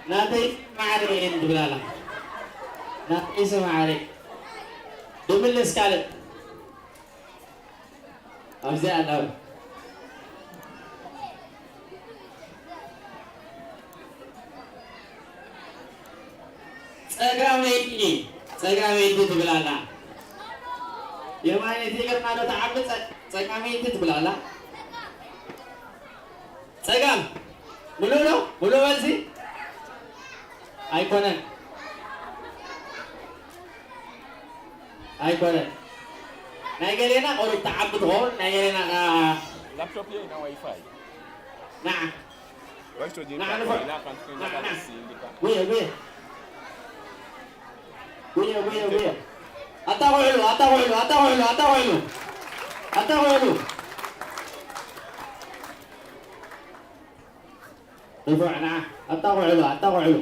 ናተይ ማዕረ እየን ትብል ኣላ። ናተይ ማዕረ። ድምልስ ካልእ። ኣብዚኣ ኣላ። ጸጋመይቲ፣ ጸጋመይቲ ትብል ኣላ። የማነይቲ ገርና ዶ ትዓቢ ጸ-፣ ጸጋመይቲ ትብል ኣላ። ጸጋም፣ ምሉእ ነው? ምሉእ መልሲ? ኣይኮነን። ኣይኮነን። ናይ ገሌና ቁሩብ ትዓቢ ትኸውን፣ ናይ ገሌና ከኣ laptop እየ ኢና ዋይፋይ። ንዓ። Lwaki togenda? ንዓ፣ ንዓ። ጉየ፣ ጉየ። ጉየ፣ ጉየ፣ ጉየ። ኣጣቕዕሉ፣ ኣጣቕዕሉ፣ ኣጣቕዕሉ፣ ኣጣቕዕሉ። ኣጣቕዕሉ። ንፉዕ፣ ንዓ። ኣጣቕዕሉ፣ ኣጣቕዕሉ።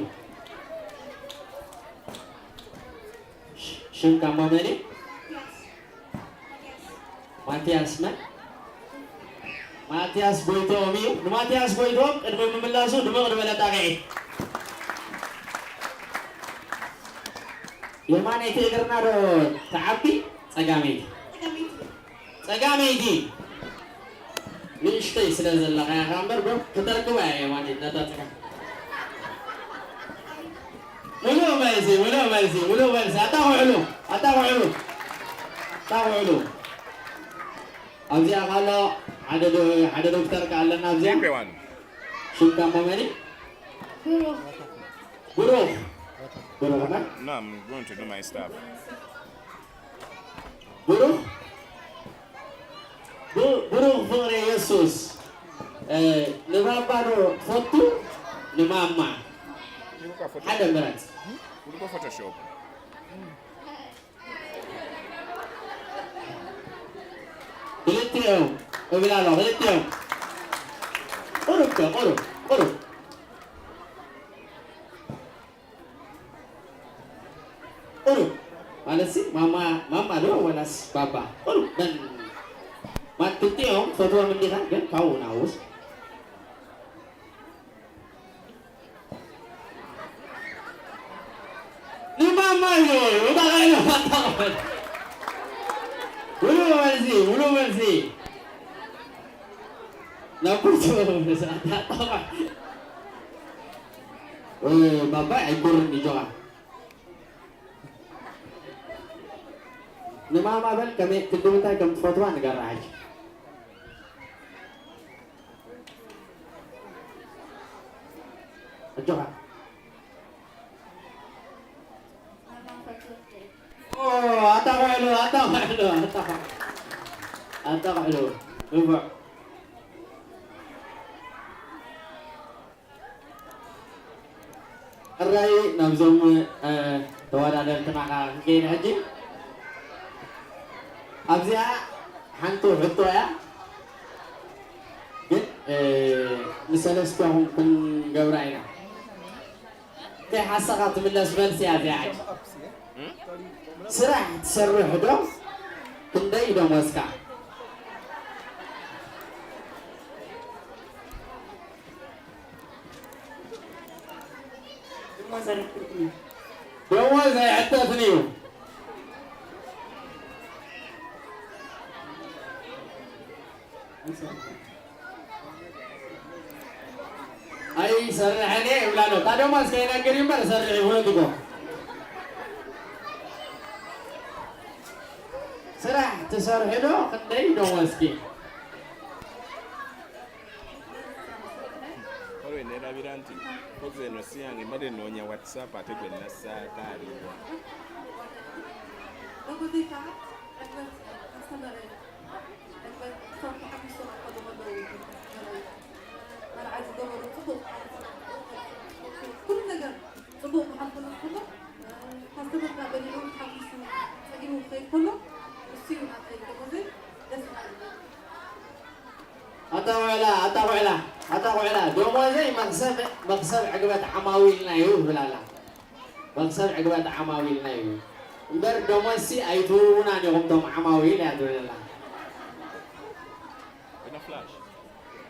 ሽ-፣ ሽምካ እሞ መን እዩ? ማትያስ መን? ማትያስ ጎይትኦም እዩ። ንማትያስ ጎይትኦም ቅድሚ ምምላሱ ድምቕ ዝበለ ጣቕዒት። የማነይቲ እግርና ዶ ትዓቢ? ጸጋመይቲ። ጸጋመይቲ። ንእሽተይ ስለ ዘለኻ ኢኻ እምበር፣ ዶ ክተርክባ እያ የማነይቲ ነታ ጸጋም። ሙሉእ መልሲ፣ ሙሉእ መልሲ፣ ሙሉእ መልሲ። ኣታ ኩሕሉ፣ ኣታ ኩሕሉ፣ ኣታ ኩሕሉ። ኣብዚኣ ካሎ ሓደ ዶ-፣ ሓደ ዶክተር ከኣ ኣለና ኣብዚኣ። Keep on. ሽምካ እሞ መን እዩ? ብሩኽ። ብሩኽ። ብሩኽ መን? No, I'm going to do my stuff. ብሩኽ፣ ብ-፣ ብሩኽ ፍቕሪ የሱስ፣ እ፣ ንባባ ዶ ትፈቱ ንማማ? ሓደ ምረጽ። Photoshop. ክልቲኦም እብል ኣሎ፣ ክልቲኦም። ቁሩብ ከ፣ ቁሩብ፣ ቁሩብ። ቁሩብ ማለትሲ፣ ማማ፣ ማማ ዶ ወላስ ባባ? ቁሩብ መን፣ ማ-፣ ክልቲኦም ትፈትዎም እንዲኻ፣ ግን ካብኡ ንሃውስ። ንማማ እዩ፣ ንማማ እዩ። ሙሉእ መልሲ፣ ሙሉእ መልሲ። ናብ ኩርቱ፣ እ፣ ባባይ ኣይኮርን እዩ ጆኻ። ንማማ በል፣ ከመይ፣ ክንዲ ምንታይ ከም ትፈትዋ ንገራ ሕጂ። ኣጆኻ። ኦ፣ ኣታ ውዕሉ፣ ኣታ ውዕሉ፣ ኣታ ውዕሉ። ኣታ ውዕሉ። ንፉዕ። ሕራይ ናብዞም፣ እ፣ ተወዳደርትና ኸዓ ክንከይድ ሕጂ። ኣብዚኣ ሓንቲ ሕቶ እያ፣ ግን፣ እ፣ ንሰለስቲኹም ክንገብራ ኢና። እንታይ ሓሳኻ ትምለስ መልሲ እያ እዚኣ ሕጂ። ስራሕ ትሰርሕ ዶ? ክንደይ ደሞዝካ? ደሞዝ ኣይሕተትን እዩ። ኣይሰርሕን እየ ይብላ ኣሎ። እታ ደሞዝ ከይነግር እዩ እምበር እሰርሕ እዩ፣ ፍሉጥ እኮ። ስራሕ ትሰርሒ ዶ? ክንደይ ደሞዝኪ? Olwo enneera biranti, mpozi eno si yange, mbadde nnoonya WhatsApp ate gwe nassa taaliwo. መርዓ ዝገበሩ ጽቡቕ ማለት ነው። ኩሉ ነገር ጽቡቕ ክሓልፈሎም ከሎ፣ ካስተመርና በሊዑ ሓጒሱ ጸጊቡ ክኸይድ ከሎ፣ እሱ እዩ ናተይ ደሞዘይ ደስ ይብለኒ። ኣታ ውዕላ፣ ኣታ ውዕላ፣ ኣታ ውዕላ፣ ደሞዘይ መኽሰብ፣ መኽሰብ ዕግበት ዓማዊልና እዩ ትብል ኣላ። መኽሰብ ዕግበት ዓማዊልና እዩ እምበር፣ ደሞዝሲ ኣይትህቡናን ኢኹም እቶም ዓማዊል እያ ትብል ኣላ።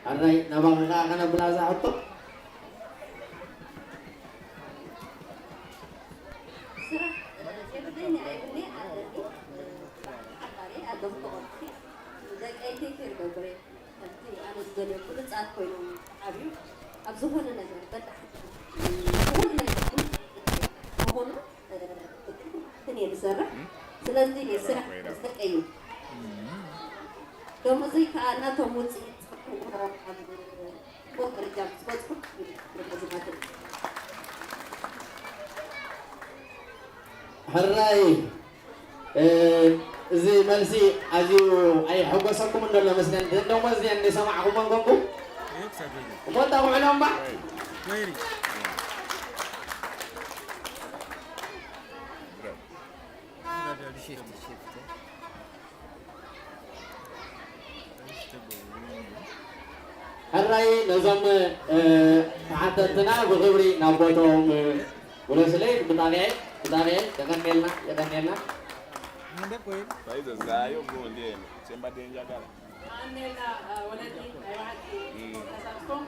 ሕራይ ናባኻ ከኣ ከነብላ እዛ ሕቶ። ኣይብኒ ኣለኒ። ሓባሪ ኣለኹ ተቖርሲ። ደቀይ ቴክ ኬር ገብሬ። ከምቲ ኣነ ዝደልዮ ብሉጻት ኮይኖም ዓብዩ ኣብ ዝኾነ ነገር በዳሕ ዝኾነ ነገር ምኾኑ ግን እየ ዝሰርሕ። ስለዚ ስራሕ ዝተቀዩ ደሞዘይ ከዓ ናቶም ውፅኢት ኣብ ደረጃ ክትበፅሑ ደሞዝማትን ሕራይ እዚ መልሲ ኣዝዩ ኣይሐጎሰኩም እንደሎ መስለን ደሞዝ እዚኣ እንደሰማዕኹም ኮንኩም እሞ እንጣቑዕሎም ባ ሕራይ ነዞም ተሓተትና ብክብሪ ናብ ቦታኦም ውረስለይ ብጣብያይ ብጣብያይ የቀንየልና የቀንየልና Saizo zayo bro ndiye semba denja gala. Anela waladi ay waxati tasasum.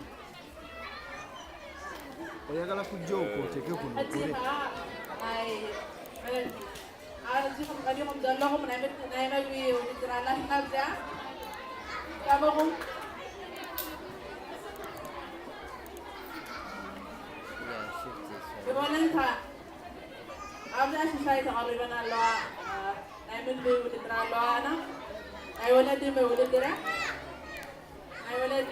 Oyagala kujja okwo oteeke kuno okole. Azifa ay waladi. Azifa mukadimu mzallahu muna imeti na imeti wikira Allah nabza. Kabakum. Ibolen ka. ኣብዛ ሽሻይ ተቐሪበን ኣለዋ። ናይ ምግቢ ውድድር ኣለዋና። ናይ ወለዲ ውድድር እያ። ናይ ወለዲ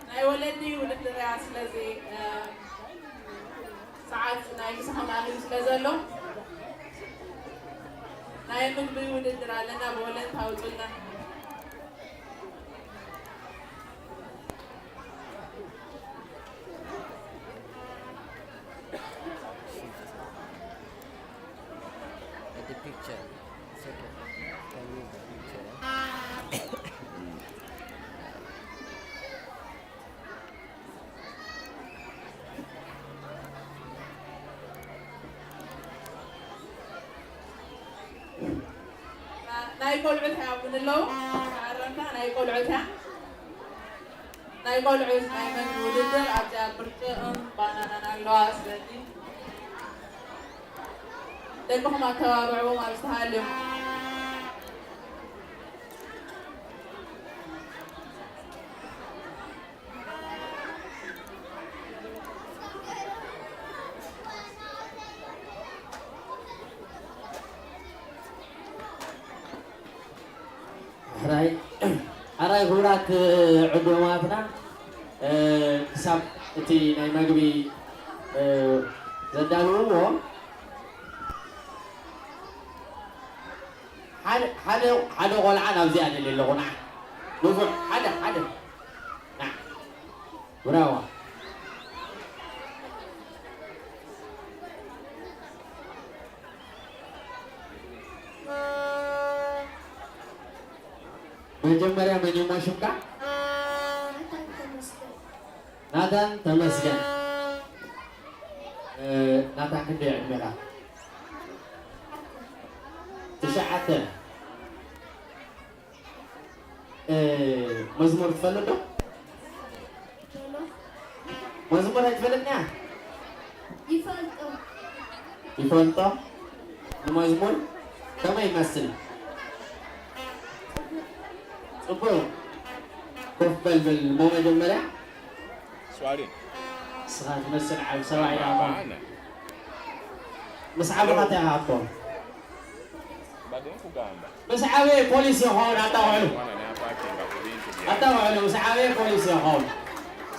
ናይ ወለዲ ውድድር እያ። ስለዚ ሰዓት ናይ ምሳኻ ማእኽሉ ስለ ዘሎ ናይ ምግቢ ውድድር ኣለና። ብወለንታ ውፁልና። At the picture. It's okay. Can move the picture. Eh? ናይ ቆልዑት እያ እውን ኣለዉ ኣረምታ ናይ ቆልዑት እያ ናይ ቆልዑት ናይ መን ውድድር ኣብዚኣ ብርጭቕን ባናናን ኣለዋ ስለዚ ደቅኹም ኣተባብዕዎም ኣብ ዝተሃልዮም ሕራይ ክቡራት ዕዱማትና ክሳብ እቲ ናይ መግቢ ዘዳልውዎ ሓደ ሓደ ሓደ ቆልዓ ናብዚኣ ደሊ ኣለኹ ንዓ ንፉዕ ሓደ ሓደ ንዓ ብራዋ መጀመርያ መን እሞ ሽምካ ናታን ተመስገን ናታን ክንደይ ዕድሜኻ ትሽዓተ መዝሙር ትፈልጥ ዶ መዝሙር ኣይትፈልጥንያ ይፈልጦ ይፈልጦ ንመዝሙር ከመይ ይመስል ፅቡቅ ኮፍ በል ብል እሞ መጀመርያ ሷሪ ንስኻ ትመስል ዓብ ሰብኣይ ዳሞ ምስ ዓብኻ እንታይ ሃብቶ ባደን ኩጋምባ ምስ ዓበየ ፖሊስ ይኸውን ኣጣውዕሉ ኣጣውዕሉ ምስ ዓበየ ፖሊስ ይኸውን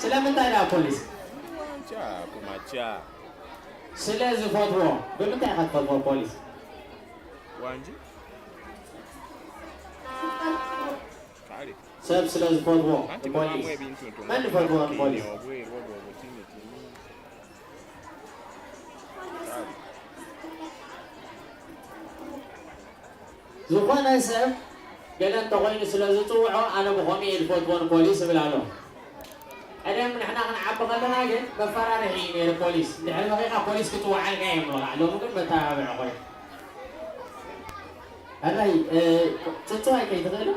ስለምንታይ ዳ ፖሊስ ኩማቻ ስለ ዝፈትዎ ብምንታይ ኢኻ ትፈትዎ ፖሊስ ዋንጂ ሰብ ስለ ዝፈትዎ ንፖሊስ መን ዝፈትዎ ንፖሊስ ዝኾነ ሰብ ገለ እንተኾይኑ ስለ ዝፅውዖ ኣነ ብኸምኡ እየ ዝፈትዎ ንፖሊስ እብል ኣሎ ቀደም ንሕና ክንዓቢ ከለና ግን መፈራርሒ እዩ ነይሩ ፖሊስ እንድሕር በኺኻ ፖሊስ ክፅውዓልካ እዮም በቃ ሎሚ ግን መተባብዒ ኮይኑ ሕራይ ፅፅዋይ ከይትኽእል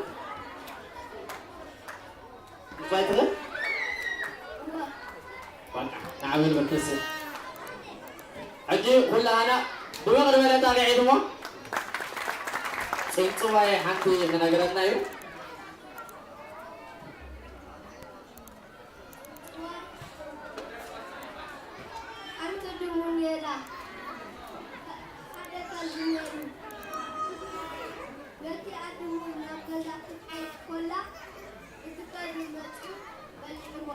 እንታይ ትብል በቃ ንዓበል በክስብ ኩላህና ብመቕርበ ለጣቂዒት እሞ ጽብጽባይ ሓንቲ ክነግረና እዩ። ሓንቲ ድሙ ነይራ። ሓደ ከልቢ ነይሩ። ነቲ ኣድሙ ናብ ገዛ ክትሓይሽ ኮላ፣ እቲ ከልቢ መጺኡ በሊዕዋ።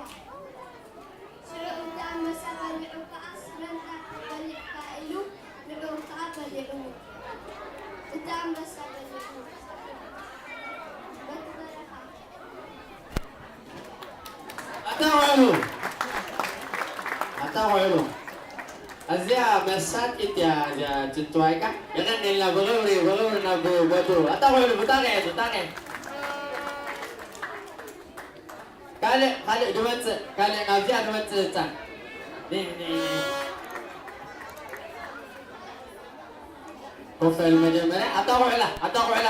ሽዑ እቲ ኣንበሳ በሊዑ ከኣ፣ "ስለምንታይ በሊዕካ?" ኢሉ ንዕኡ ከኣ በሊዕዎ። እቲ ኣንበሳ በሊዕዎ። በቲ በረኻ ኣታ ውዕሉ፣ ኣታ ውዕሉ። ኣዝያ መሳጢት እያ እዚኣ ትንትዋይካ። የቐንየልና፣ ብኽብሪ፣ ብኽብሪ ናብ ቦትኡ። ኣታ ውዕሉ፣ ብጣቕዒት፣ ብጣቕዒት። ካልእ፣ ካልእ ድመጽእ፣ ካልእ ናብዚኣ ድመጽእ ህጻን። ኒ፣ ኒ፣ ኒ። ኮፍ በል መጀመርያ። ኣታ ኩዕላ፣ ኣታ ኩዕላ።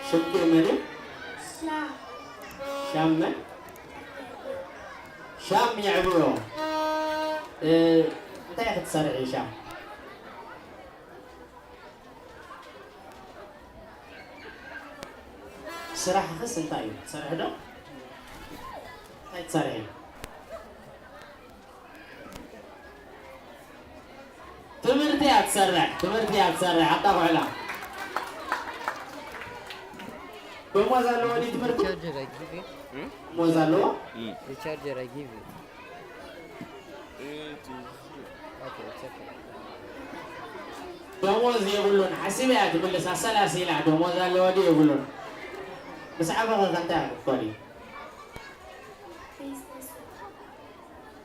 ሽምኪ መን እዩ? ሻም። ሻም መን? ሻም የዕብሮ። እ፣ እንታይ ክትሰርሒ ሻም? ስራሕኽስ እንታይ እዩ? ትሰርሒ ዶ? እንታይ ትሰርሒ? ትምህርቲ እያ ትሰርሕ፣ ትምህርቲ እያ ትሰርሕ። ኣታ ኩዕላ። ደሞዝ ኣለዎ ድዩ ትምህርቲ? Charger I give you. ደሞዝ ኣለዎ? Mm. The charger I give you. Okay, it's okay. ደሞዝ የብሉን። ሓሲበ እያ ትምልስ፣ ኣሰላሲላ። ደሞዝ ኣለዎ ድዩ የብሉን? ምስ ዓበኸ ከ እንታይ ክትኮኒ?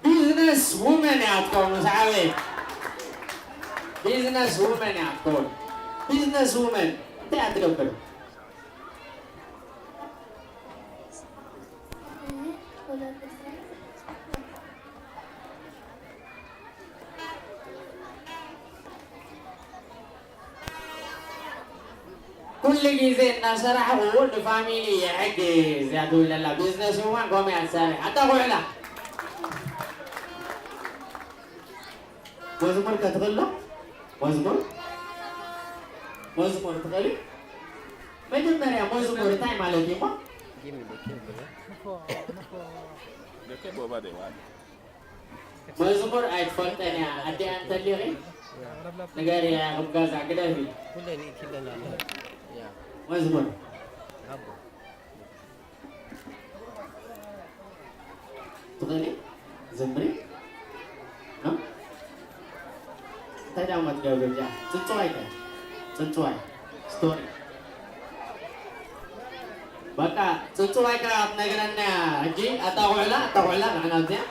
ቢዝነስ ውመን እያ ትኸውን፣ ምስ ዓበየት። ቢዝነስ ውመን እያ ትኸውን። ቢዝነስ ውመን እንታይ እያ ትገብር? ኩሉ ግዜ እናሰራሕኹ ንፋሚሊ ይሕግዝ እያ ትብል ዘላ። ቢዝነስ ውማን ከምኡ እያ ትሰርሕ። ኣታ ኩዕላ። መዝሙር ከ ትኽእሎ? መዝሙር? መዝሙር ትኽእሊ? መጀመርያ መዝሙር እንታይ ማለት እዩ እሞ? Give me the cable. The cable over there, one. መዝሙር ኣይትፈልጠን እያ። ኣዲኣ እንተሊኺ ንገርያ፣ ክብ ገዛ ግደፊ። ኩለን ይእኪለን ኣለዋ። ያ። መዝሙር። ኣቦ። ትኽእሊ? ዘምሪ? ኖ? እንታይ ደኣ እሞ ትገብሪ እዚኣ? ጽንጽዋይ ከ? ጽንጽዋይ። ስቶሪ። በቃ፣ ጽንጽዋይ ከኣ ክትነግረና እያ። ሕጂ ኣታ ኩዕላ፣ ኣታ ኩዕላ፣ ንዓና ኣብዚኣ።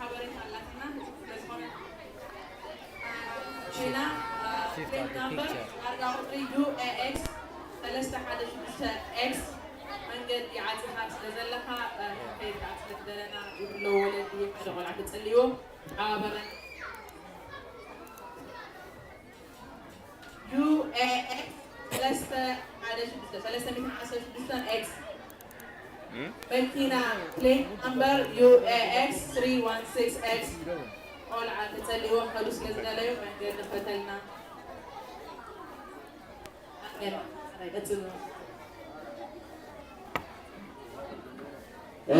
ሓበሬታ ኣላትና፣ ህዝቢ ስለ ዝኾነ። ሺና፣ ፕሌት ናምበር፣ ታርጋ ቁፅሪ ዩ ኤ ኤክስ ሰለስተ ሓደ ሽዱሽተ ኤክስ። መንገዲ ዓፂኻ ስለ ዘለኻ፣ ከይድካ ስለ ትደለና፣ ይብሎ ወለዲ ሓደ ቆልዓ ተፀልይዎ፣ ተሓባበረን። ዩ ኤ ኤክስ ሰለስተ ሓደ ሽዱሽተ፣ ሰለስተ ሚእትን ዓሰርተ ሽዱሽተ ኤክስ። መኪና ፕሌት ናምበር ዩ ኤ ኤክስ ስሪ ዋን ሲክስ ኤክስ። ቆልዓ ተጸሊዎም ከዱ ስለ ዝደለዩ መንገዲ ፈተልና። ኣሜን። ቀጽሉ። እ፣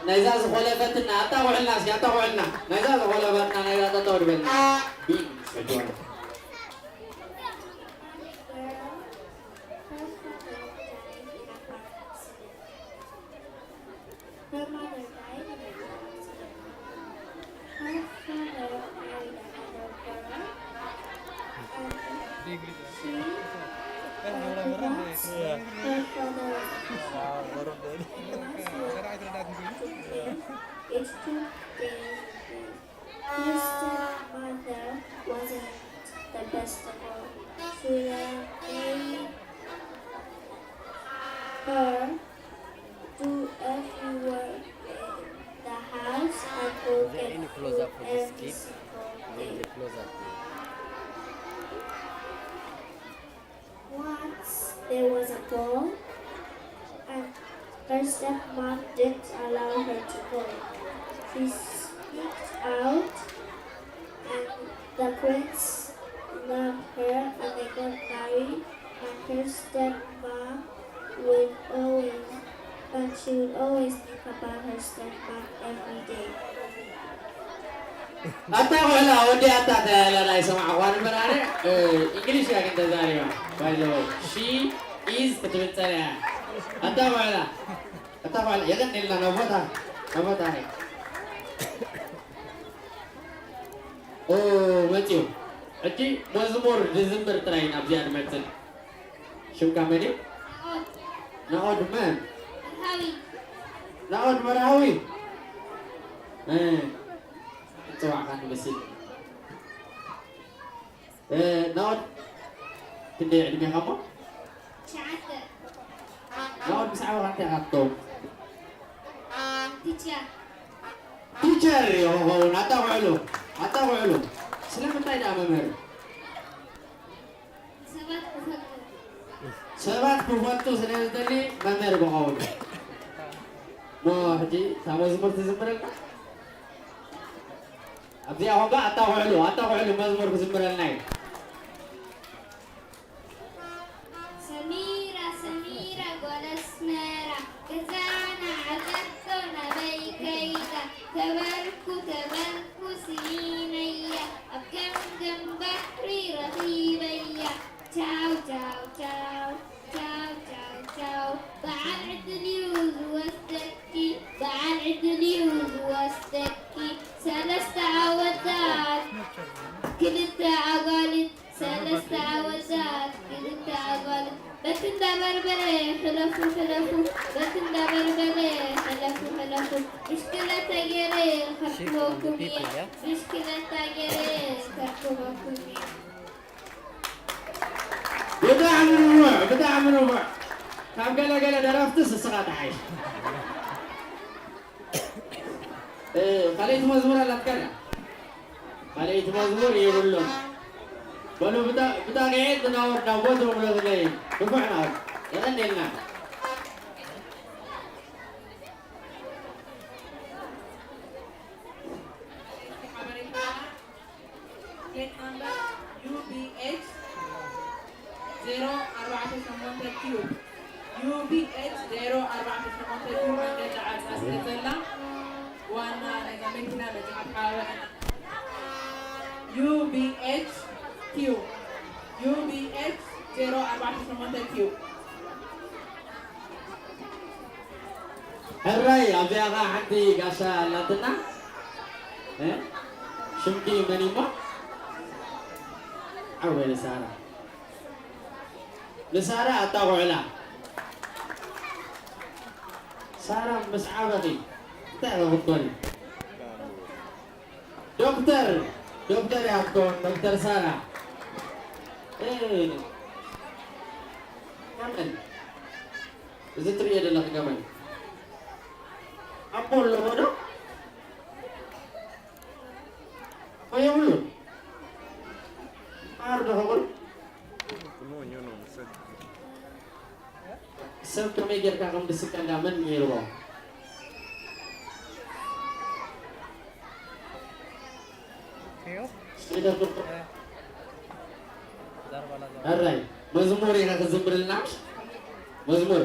ናይዛ ዝኾለፈትና፣ ኣጣውዕልና እስኪ፣ ኣጣውዕልና። ናይዛ ዝኾለፈትና፣ ናይዛ ጠጠው ድበልና። ቢን፣ ሰጆና። Her mother died in an accident. Her father married another girl, and she divorced her father. Last year, it took days. Her stepmother wasn't the best at all. She loved me. every single day. Once there was a boy, and her stepmom didn't allow her to go. She sneaked out, and the prince loved her, and they got married. And her stepmom would always, and she would always think about her stepmom every day. ኣታ ቆላ ወዲ ኣታ ተላላ ይሰማዕ ኳን በራነ። እንግሊሽ ያ ግን ተዛሪባ ባይዘው ሺ ኢዝ ክትብል ጸሪያ። ኣታ ቆላ ኣታ ቆላ የቀን ሌላ ነው ቦታ ነው ቦታ ነው። ኦ መጽዩ ሕጂ መዝሙር ዝዝምር ጥራይ ናብዚኣ ድመጽእ። ሽምካ መን እዩ? ናኦድ መን? ናኦድ መርሃዊ። ጽዋዕካ ንመስል። ናኦድ ክንደይ ዕድሜኻ እሞ? ናኦድ ብዛዕባ እንታይ ኢኻ ትጠውም? ቲቸር። ቲቸር ይኸውን። ኣጣቕዕሉ፣ ኣጣቕዕሉ። ስለምንታይ ደኣ መምህር? ሰባት ክፈልጡ። ሰባት ክፈልጡ ስለ ዝደሊ መምህር ክኸውን። እሞ ሕጂ እታ መዝሙር ትዝምረልና? ኣብዚኣ ኾንካ ኣጣቕዕሉ፣ ኣጣቕዕሉ መዝሙር ክዝምረልና እዩ። ሰሚራ ሰሚራ ጓል ኣስመራ ገዛና ዓገቶ ናበይ ከይዳ ተበልኩ ተበልኩ ስኢነያ ኣብ ገምገም ባሕሪ ረኺበያ ቻው ቻው ቻው ቻው ቻው ቻው በዓል ዕድል እዩ ዝወስደኪ በዓል ዕድል እዩ ዝወስደኪ ሰለስተ ኣወዳት ክልተ ኣጓልት ሰለስተ ኣወዳት ክልተ ኣጓልት በቲ እንዳበርበረ ሕለፉ ሕለፉ በቲ እንዳበርበረ ሕለፉ ሕለፉ ብሽክለታ ገይረ ከርክበኩም እየ ብሽክለታ ገይረ ከርክበኩም እየ ብጣዕሚ ንፉዕ ብጣዕሚ ንፉዕ ካብ ገለ ገለ ደረፍትስ እስኻ ተሓይሽ ካልኣይቲ መዝሙር ኣላትካ ዳ ካልኣይቲ መዝሙር የብሉን በሉ ብጣቂዐት ዝናወር ናብ ወትሩ ምለትለይ ንፉዕ ናወር የቐንየልና ሓበሬታ Plate number U B H zero ኣርባዕተ ሸሞንተ Q U B H zero ኣርባዕተ ሸሞንተ Q መንገዲ ዓድና ስለ ዘላ ዋና ናይዛ መኪና መጽሓፍ ሓበረና U B H Q U B H zero ኣርባዕተ ሸሞንተ Q ሕራይ ኣብዚኣ ኸዓ ሓንቲ ጋሻ ኣላትና ሽምኪ መን እሞ ዓወለ ሳራ ንሳራ ኣጣቑዕላ ሳራ ምስ ዓበኺ እንታይ ኸ ክትኮኒ ዶክተር ዶክተር እያ ክትኮን ዶክተር ሳራ ገመል እዚ ትርእዮ ዘለኺ ገመል ኣቦ ኣለዎ ዶ ኣቦ የብሉን ኣር ዶ ኸብሩ ሰብ ከመይ ጌርካ ከም ድስቀልካ መን ነይርዎ ሕራይ መዝሙር ኢና ክዝምርልና መዝሙር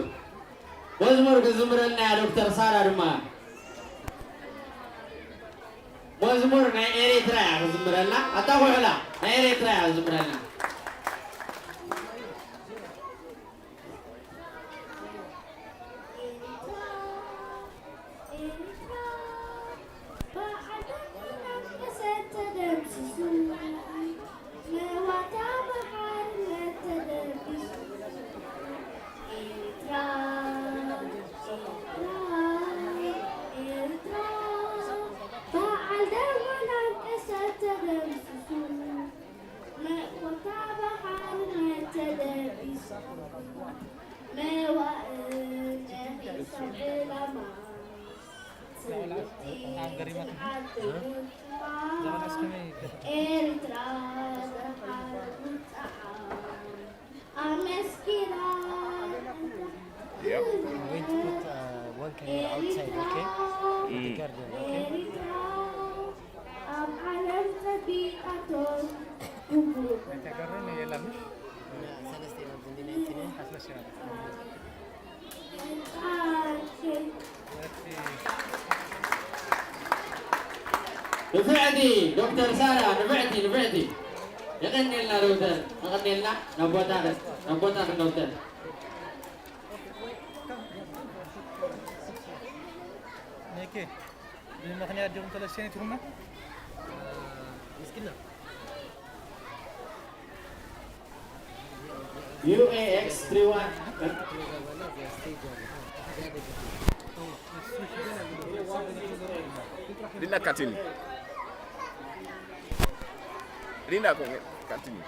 መዝሙር ክዝምረልና እያ ዶክተር ሳራ ድማ መዝሙር ናይ ኤሪትራ እያ ክዝምረልና ኣታ ኩሕላ ናይ ኤሪትራ እያ ክዝምረልና ንፍዕቲ ዶክተር ሳራ፣ ንፍዕቲ፣ ንፍዕቲ። የቐንየልና ዶክተር፣ የቐንየልና። ናብ ቦታኺ፣ ናብ ቦታኺ ዶክተር። ኒኪ፣ ብምኽንያት ዲኹም ተለስዮን ኢትኹምና? ምስኪና። U A X three one. Rina katini. Rina ko katini.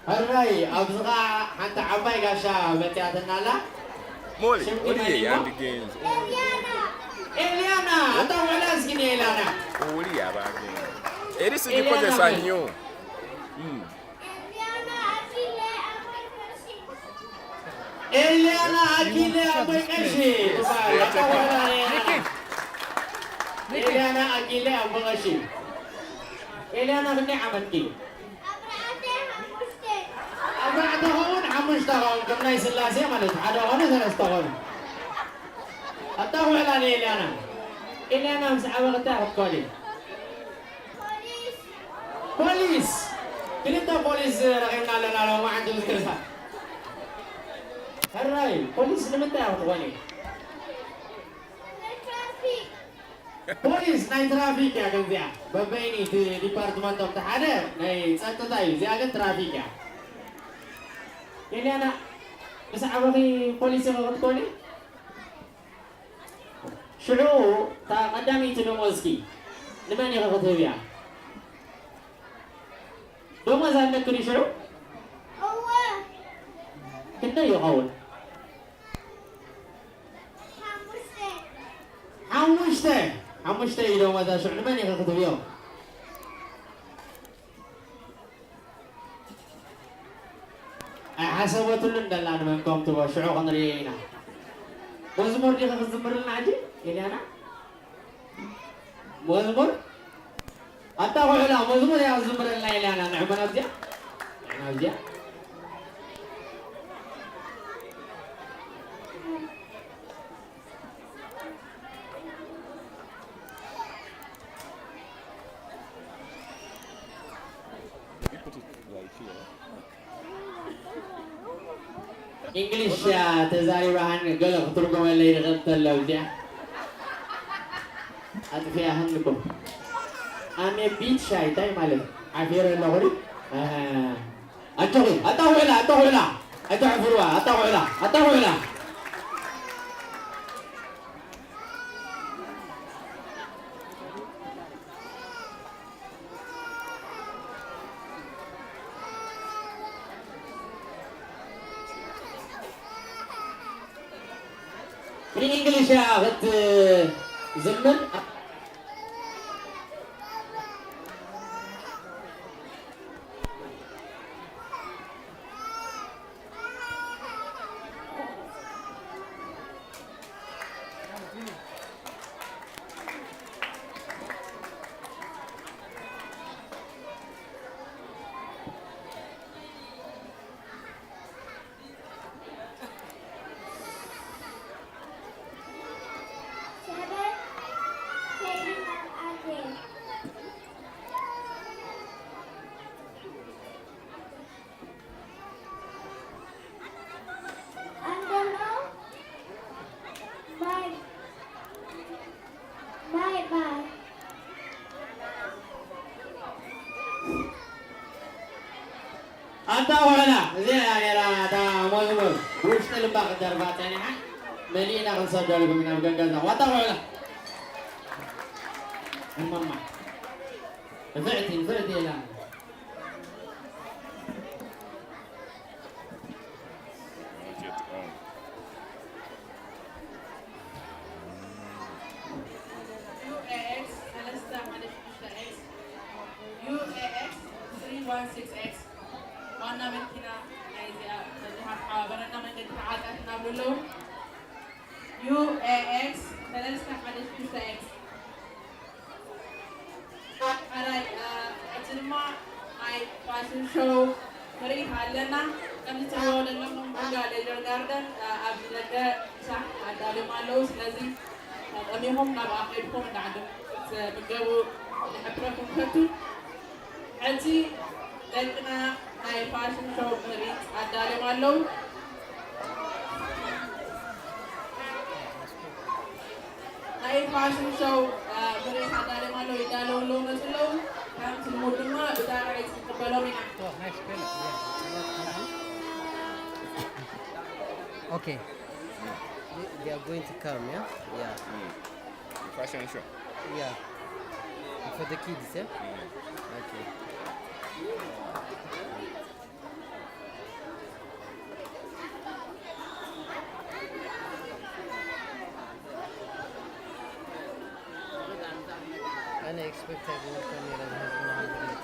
ሕራይ፣ ኣብዚ ኸዓ ሓንቲ ዓባይ ጋሻ መጺኣትና ኣላ። Moli, ሽም ኦሊ መን እሞ? Yandi Genzo. ኤልያና፣ ኣታ ውዕላ እስኪ ንኤልያና። Uli abage. Eri si ኤልያና ዲፖዘ መን? Sanyo. Mm. ኤልያና ኣኪለ ኣቦይ ቀሺ ትበሃል። ኣታ ውዕላ ንኤልያና። ኤልያና ኣኪለ ኣቦ ቀሺ። ኤልያና ክንደይ ዓመትኪ? ኣርባዕተ፣ ሓሙሽተ። ኣርባዕተ ኸውን ሓሙሽተ ኸውን፣ ከም ናይ ስላሴ ማለት እዩ። ሓደ ኾነ ሰለስተ ኾነ። ኣታ ውዕላ ንኤልያና። ኤልያና ምስ ዓበኺ እንታይ ክትኮኒ? ፖሊስ። ፖሊስ። ክልተ ፖሊስ ረኺብና ኣለና ሎማዓንቲ ምስ ገዛ። ሕራይ፣ ፖሊስ ንምንታይ ክትኾኒ? ትራፊክ። ፖሊስ ናይ ትራፊክ እያ፣ ግን እዚኣ በበይኒ እቲ ዲፓርትመንቶም፣ እቲ ሓደ ናይ ጸጥታ እዩ፣ እዚኣ ግን ትራፊክ እያ። ኤልያና፣ ምስ ዓበኺ ፖሊስ ኢኺ ክትኮኒ? ሽዑ፣ እታ ቀዳመይቲ ደሞዝኪ ንመን ኢኺ ክትህብያ? ደሞዝ ኣለኪ ድዩ ሽዑ? እወ። ክንደይ ይኸውን? ሓሙሽተ። ሓሙሽተ። ሓሙሽተ እዩ ደሞዛ። ሽዑ ንመን ኢኺ ክትህብዮ? ኣይሓሰበትሉን ደላ ንመን ከም ትቦ፣ ሽዑ ክንርእዮ ኢና። መዝሙር ዲኺ ክትዝምርልና ሕጂ ኤልያና? መዝሙር? ኣታ ውዕላ መዝሙር እያ ክትዝምረልና ኤልያና። ንዕመና ኣብዚኣ፣ ንዕመና ኣብዚኣ። እንግሊሽ እያ ተዛሪባሃን ገለ ክትርጎመለይ ይኽእል ተሎ እዚኣ። ኣጥፊኣሃኒ እኮ። ኣሜ ቢት ሻይ እንታይ ማለት? ዓፊረ ኣለኹ ድዩ? ኣሃ። ኣጆኺ፣ ኣታ ውዕላ፣ ኣታ ውዕላ። ኣይተዕፍርዋ፣ ኣታ ውዕላ፣ ኣታ ውዕላ። ብእንግሊሽ እያ ክትዝምር። ኣታ ውዕላ፣ እዚኣ እያ ነይራ እታ መዝሙር። ብውሽጢ ልባ ክትደርፋ ጸኒሓ፣ መሊእና ክንሰደልኩም ኢና ብገንገዛ። ዋታ ውዕላ። እማማ። ንፍዕቲ፣ ንፍዕቲ ኢላ። U A X ሰለስተ ሓደ ሽዱሽተ ኤክስ፣ U A X three one six X፣ ዋና መኪና ናይዚኣ፣ ነዚ ሓባበረና መንገዲ ተዓጻጽና ብሎ ኣለዉ። U A X ሰለስተ ሓደ ሽዱሽተ ኤክስ። ኣራይ፣ እ፣ እቲ ድማ ናይ ፋሽን ሾው ምርኢት ኣለና። ከም እትሪእዎ ዘለኹም ቡጋ ሌጀር ጋርደን፣ እ፣ ኣብዚ ደገ ምሳሕ ኣዳልዮም ኣለዉ። ስለዚ ኣጋጣሚኹም ናብ ኣኼብኩም እንዳዓደምኩም ክትምገቡ ንሕብረኩም ንፈቱ። ሕጂ ደቅና ናይ ፋሽን ሾው ምርኢት ኣዳልዮም ኣለዉ። ናይ ፋሽን ሾው ምርኢት ኣዳልዮም ኣለዉ፣ ይዳለዉ ኣለዉ፣ መፁ ኣለዉ። ከምቲ ልሙድ ድማ ብጣቕዒት ክንቅበሎም ኢና። Okay. They are going to come, yeah? Yeah. Fashion show. Yeah. For the kids, yeah? Okay. أنا expect أقول كاميرا لازم عندي.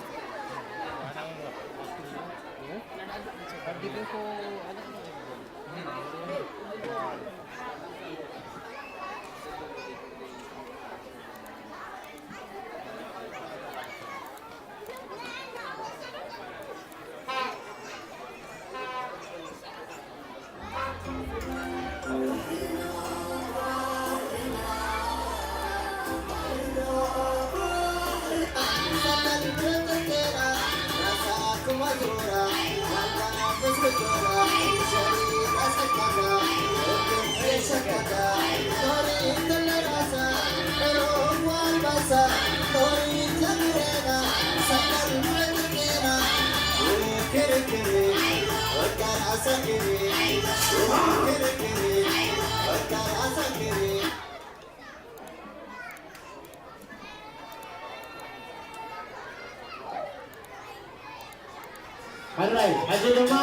ሕራይ ሕጂ ድማ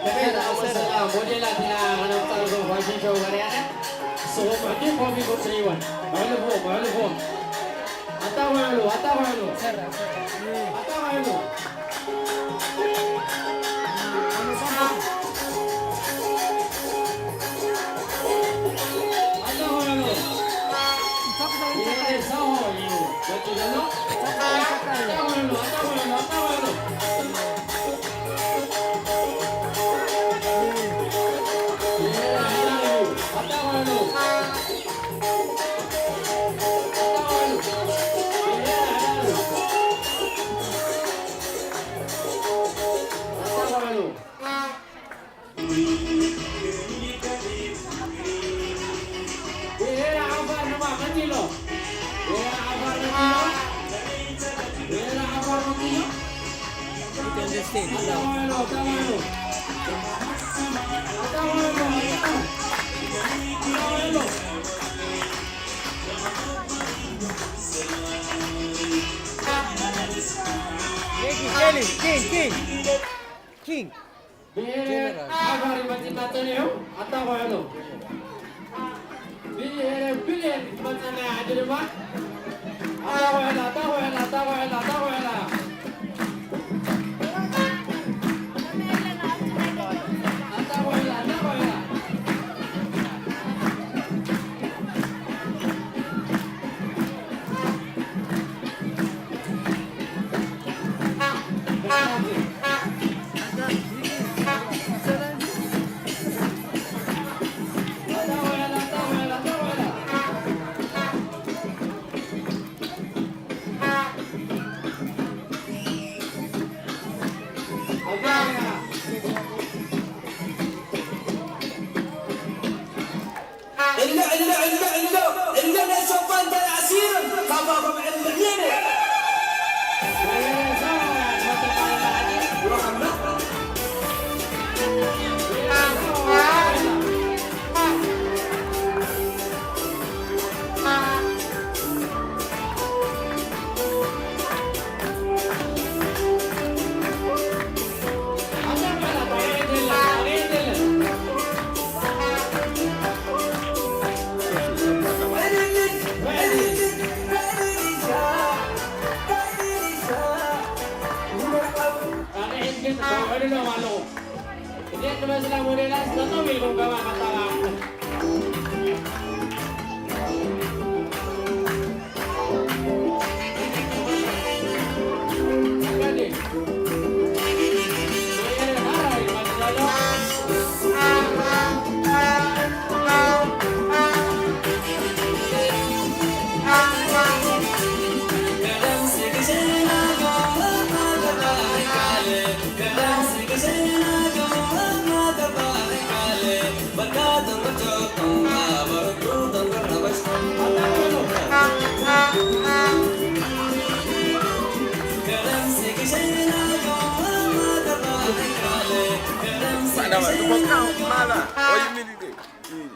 ከመይ ዝኣመሰላ ሞዴላት ኢና ከነምፃልኩም ፋሽን ሾው ወርያና ንስኹም ሕጂ ኮፍ ኢልኩም ትርእይወን ኣሕልፍዎም ኣሕልፍዎም ኣጣውዕሉ ኣጣውዕሉ ኣጣውዕሉ King, King, King. ብሄረ ዓፋር መፂና ፀኒሑ ኣጣቑዕሉ። ብሄረ ብሌን ክትመፀና እያ ሕጂ ድማ ኣጣቑዕላ ኣጣቑዕላ ኣጣቑዕላ ኣጣቑዕላ። ኣጣቑዕላ ኣጣቑዕላ። እለ እለ እለ እለ እለ ናይ ሶፋ እንታይ ኣሲርም ካባኹም ዕልምዕኔነ ጣቕዒት ግን ከውዕልሎም ኣለኹ። እዚአን ዝመስላ ሞዴላት ጠጠው ኢልኩም ከማን ኣጣቕዓ። Nama, tu kau kau mala. Oh, you mean it? Hmm.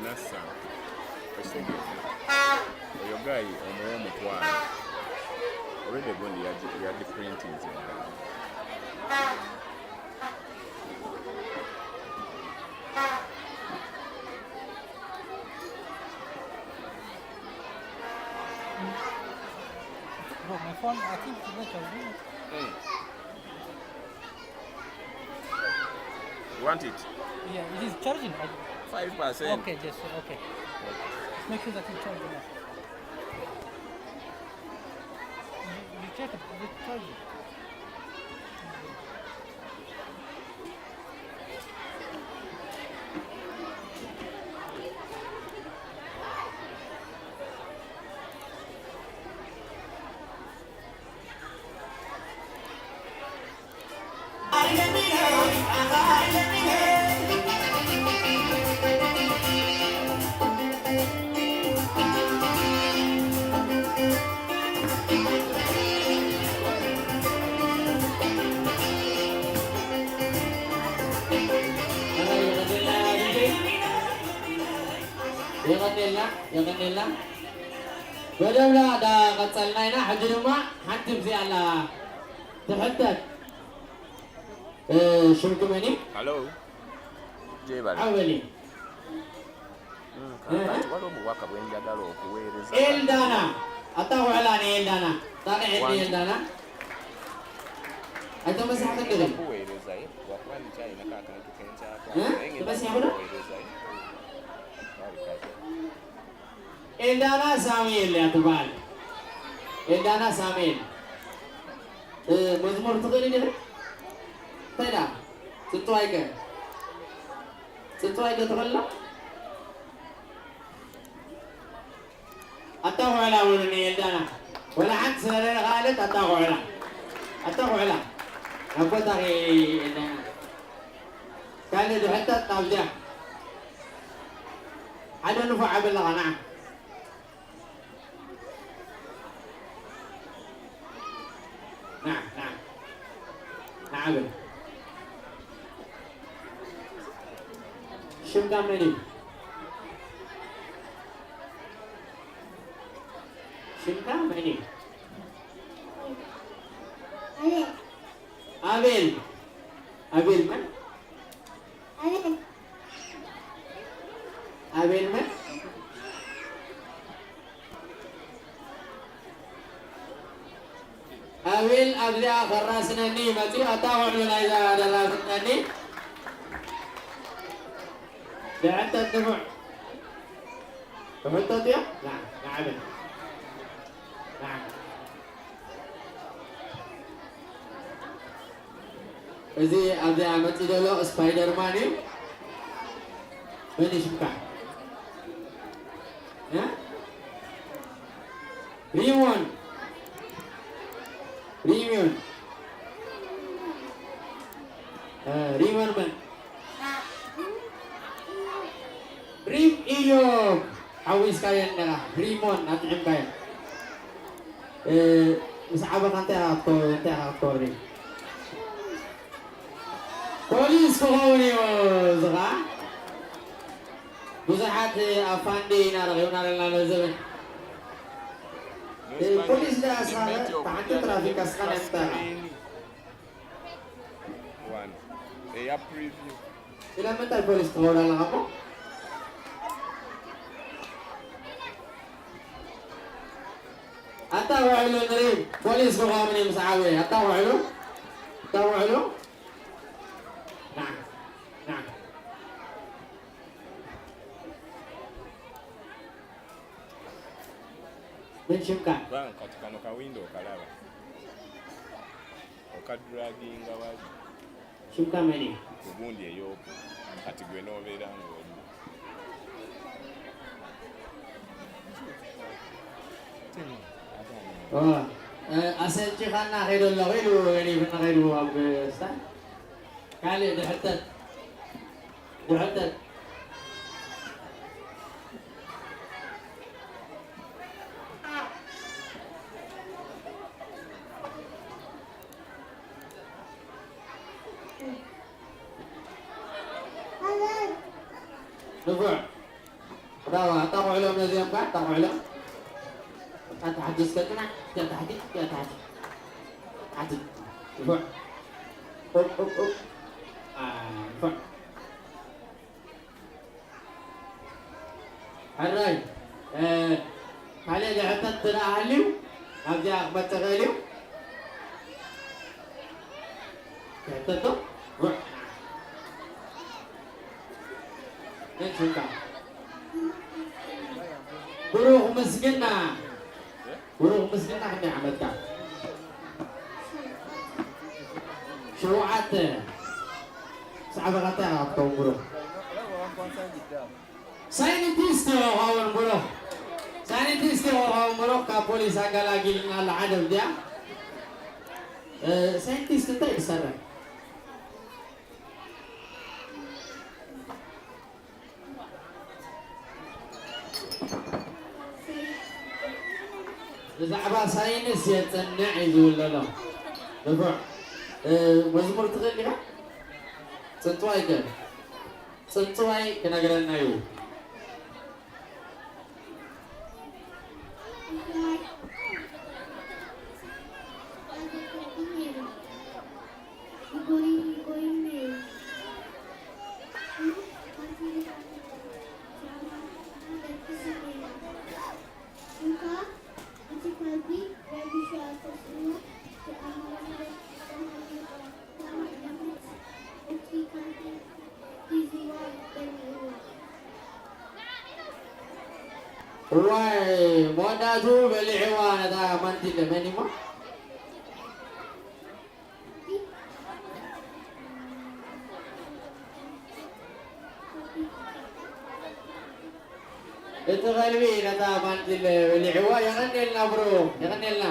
Nasa. Oyo guy omuwa omutwalo. Already gundi yagi- yagiprintinze. Bro, my phone, I think it's not charging. You want it? Yeah, it is charging. I- Five percent. Okay, just okay. Make sure that it charges enough. You, you check it, is it charging? የቐኔልና የቐኔልና። መደብና እንዳቐጸልና ኢና። ሕጂ ድማ ሓንቲ ብዚኣ ኣላ ትሕተት። ሽምኪ መን እዩ? Hello. Jebal. ዓበሊ Waliwo waka bwenjagala okuweereza. ኤልዳና። ኣታ ውዕላ ንኤልዳና። ጣቕዒ ኤልዳና። ኣይተመሳሕክን ድኺ? Kuweereza ye wakuba nkyalina kakantu kenkyako. Eh? Tebasiyabula? Eldana Samuel ya tubali. Eldana Samuel. Eh, መዝሙር ትኽእሊ ዲኺ? እንታይ ደኣ? ጽንጽዋይከ? ጽንጽዋይከ ትኽእላ? ኣታ ውዕላ ውሉኒ ኤልዳና። ወላ ሓንቲ ስለ ዘይኸኣለት ኣታ ውዕላ። ኣታ ውዕላ። ናብ ቦታኺ ኤልዳና። ካልእ ድሕተት ኣብዚኣ ሓደ ንፉዕ ዓቢ ኣለኻ፣ ንዓ። ንዓ፣ ንዓ። ንዓ በል። ሽምካ መን እዩ? ሽምካ መን እዩ? ኣቤል። ኣቤል መን? ኣቤል መን? ኣቤል ኣብዚኣ ከራስነኒ እዩ መጺኡ። ኣታ ውዕሉ ናይዛ ደራስነኒ። ድሕተት ንፉዕ። ትሕተት እያ? ንዓ፣ ንዓ በል። ንዓ። እዚ ኣብዚኣ መጺኡ ዘሎ ስፓይደርማን እዩ። መን እዩ ሽምካ? እ? ሪሞን። ሪሞን። እ፣ ሪሞን መን? ሪም ኢዮብ ሓዊስካዮ እንዲኻ። ሪሞን ኣጥዒምካዮ። እ፣ ምስ ዓበኻ እንታይ ኢኻ ክትኮ-፣ እንታይ ኢኻ ክትኮሪ? ፖሊስ ክኸውን እዩ እዚ ኸዓ። ብዙሓት ኣብ ፋንዲ ኢና ረኺብና ዘለና ነዚ ዘበን። እ፣ ፖሊስ ደኣ እስኻ ሓንቲ ትራፊክ ኣስኻ ናይ ምንታይ ኢኻ? One. Eya preview. ስለምንታይ ፖሊስ ትኸውን ኣለኻ እሞ? ኣታ ውዕሉ ንርኢ፣ ፖሊስ ክኸውን እዩ ምስ ዓበየ። ኣታ ውዕሉ፣ ኣታ ውዕሉ። ና፣ ና። መን ሽምካ? Bang kati kano ka window okalaba. Okadulaginga wali. Kyokka many. Ku gundi ey'oku kati gwe n'obeera ng'oli. Asenci kana xedo lo xedo eni fana xedo abesta. Kale de hatta de hatta. Nufu. ኣዋ፣ ኣጣቕዕሎም ነዚኦም ከኣ፣ ኣጣቕዕሎም። ኣታ ታሕቲ እስከ ጽናሕ፣ እስከ ታሕቲ፣ እስከ ታሕቲ። ታሕቲ። ንፉዕ። ኡፕ፣ ኡፕ፣ ኡፕ። ኣ፣ ንፉዕ። ሕራይ፣ እ፣ ካልእ ዝሕተት እንተ ደኣ ሃልዩ፣ ናብዚኣ ክመጽእ ይኽእል እዩ። ክሕተት ዶ? ሩዕ። መን ሽምካ? ብሩኽ ምስግና። ብሩኽ ምስግና፣ ክንደይ ዓመትካ? ሸውዓተ። ምስ ዓበኻ እንታይ ኢኻ ክትከውን ብሩኽ? ሳይንቲስት ኢኻ ክኸውን ብሩኽ። ሳይንቲስት ኢኻ ክኸውን ብሩኽ። ካብ ፖሊስ ኣገላጊልና ኣሎ፣ ዓደብ ድያ? እ፣ ሳይንቲስት እንታይ እዩ ዝሰርሕ? ብዛዕባ ሳይንስ የጽንዕ እዩ ዝብል ዘሎ። ንፉዕ። እ፣ መዝሙር ትኽእል ኢኻ? ጽንጽዋይ ከ? ጽንጽዋይ ክነግረና እዩ። እዋይ፣ መወዳእቱ በሊዕዋ ነታ ማንቲለ። መን እሞ? እቲ ከልቢ ነታ ማንቲለ በሊዕዋ። የቐንየልና ብሮ፣ የቐንየልና።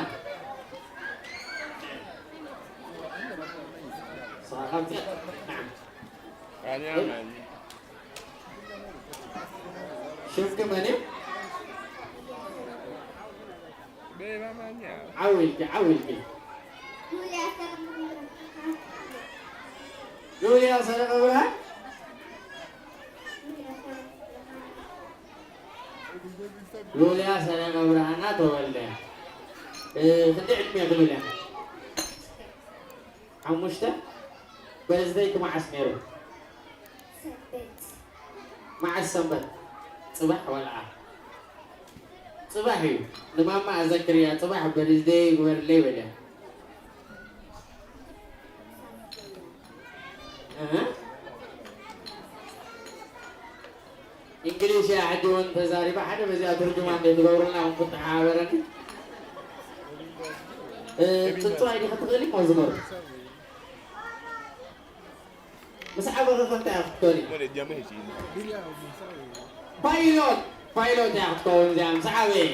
ሽምኪ መን እዩ? ዓው ኢልኪ፣ ዓው ኢልኪ። ሉልያ ሰረቐ ብርሃን። ሉልያ ሰረቐ ብርሃና ተወልደ። እ፣ ክንደይ ዕድመ ኢኺ ሉልያ? ሓሙሽተ። በርዝደይኪ መዓስ ነይሩ? ሰንበት። መዓስ ሰንበት? ጽባሕ ወልዓ? ጽባሕ እዩ። ንማማ ኣዘክርያ፣ ጽባሕ በርዝደይ ግበርለይ በልያ። እህ? እንግሊሽ እያ ሕጂ እውን ተዛሪባ፣ ሓደ በዚኣ ትርጅማን ዘይትገብሩልና እውን ክትሓባበረኒ። እ፣ ጽንጽዋይ ዲኺ ትኽእሊ መዝሙር? ምስ ዓበኺ ከ እንታይ ክትኮኒ? ፓይሎት፣ ፓይሎት እያ ክትከውን እዚኣ ምስ ዓበየ።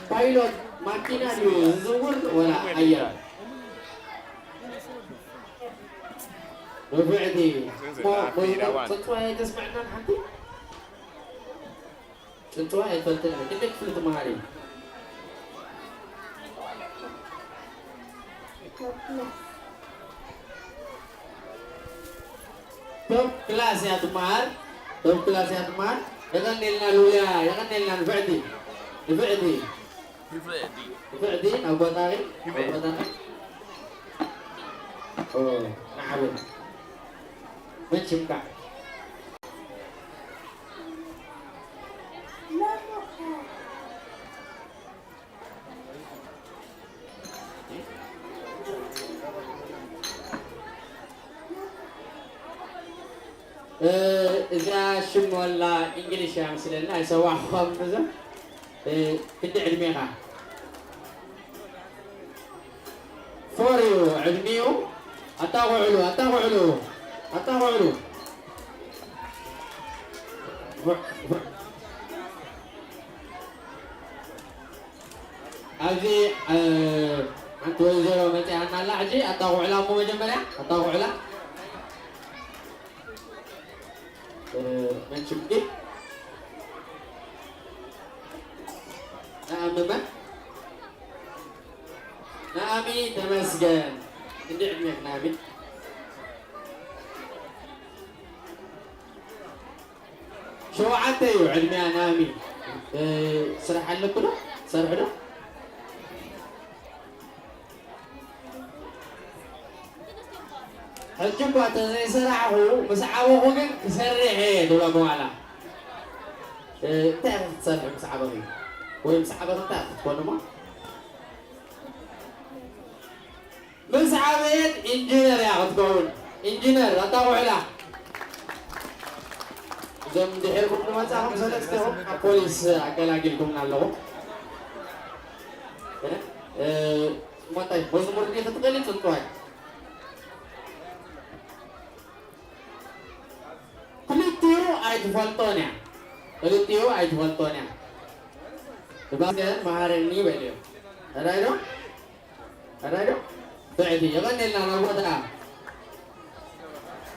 ፓይሎት ማኪና ድዩ ዝዝውር ወላ ኣየር? ንፍዕቲ። እሞ መዝሙር ጽንጽዋይ ኣይተስምዐናን ሓንቲ? ጽንጽዋይ ኣይትፈልጥን ኢኺ። ክንደይ ክፍሊ ትመሃሪ? ቶፕ ክላስ እያ ትመሃር። ቶፕ ክላስ እያ ትመሃር። የቐንየልና ሉልያ፣ የቐንየልና ንፍዕቲ። ንፍዕቲ። ንፍዕቲ። ንፍዕቲ፣ ናብ ቦታኺ፣ ናብ ቦታኺ። ኦ፣ ንዓብን። መን ሽምካ? እ፣ እዛ ሽም ወላ እንግሊሽ እያ መስለኒ፣ ኣይሰዋዕኹም ብዙሕ። እ፣ ክንደይ ዕድሜኻ? ፎር እዩ ዕድሚኡ። ኣጣቕዕሉ፣ ኣጣቕዕሉ፣ ኣጣቕዕሉ። ኣብዚ፣ እ፣ ሓንቲ ወይዘሮ መጺኣና ኣላ። ሕጂ ኣጣቕዑላ እሞ መጀመርያ ኣጣቕዑላ። እ፣ መን ሽምኪ? ነኣሚ መን? ነኣሚ ተመስገን። ክንደይ ዕድሜኺ ነኣሚ? ሸውዓተ እዩ ዕድሚያ ናሚ። እ፣ ስራሕ ኣለኩ ዶ? ሰርሑ ዶ? ሕጂ እኳ እንተዘይሰራሕኹ፣ ምስ ዓበኹ ግን ክሰርሕ እየ ትብላ መዋላ። እ፣ እንታይ ኢኺ ክትሰርሒ ምስ ዓበኺ? ወይ ምስ ዓበኺ እንታይ ኢኺ ክትኮኒ እሞ? ምስ ዓበየት ኢንጂነር እያ ክትከውን። ኢንጂነር ኣታ ውዕላ። እዞም ድሒርኩም ዝመጻኹም ሰለስቲኹም ካብ ፖሊስ ኣገላጊልኩምና ኣለኹም። እ፣ እሞ እንታይ መዝሙር ድዩ ክትኽእሊ ጽንጽዋይ? ክልቲኡ ኣይትፈልጦን እያ። ክልቲኡ ኣይትፈልጦን እያ። እባክህ መሃረኒ በልዮ። ራይ ዶ? ራይ ዶ? ብዕቲ የቐኔልና ናብ ቦታ።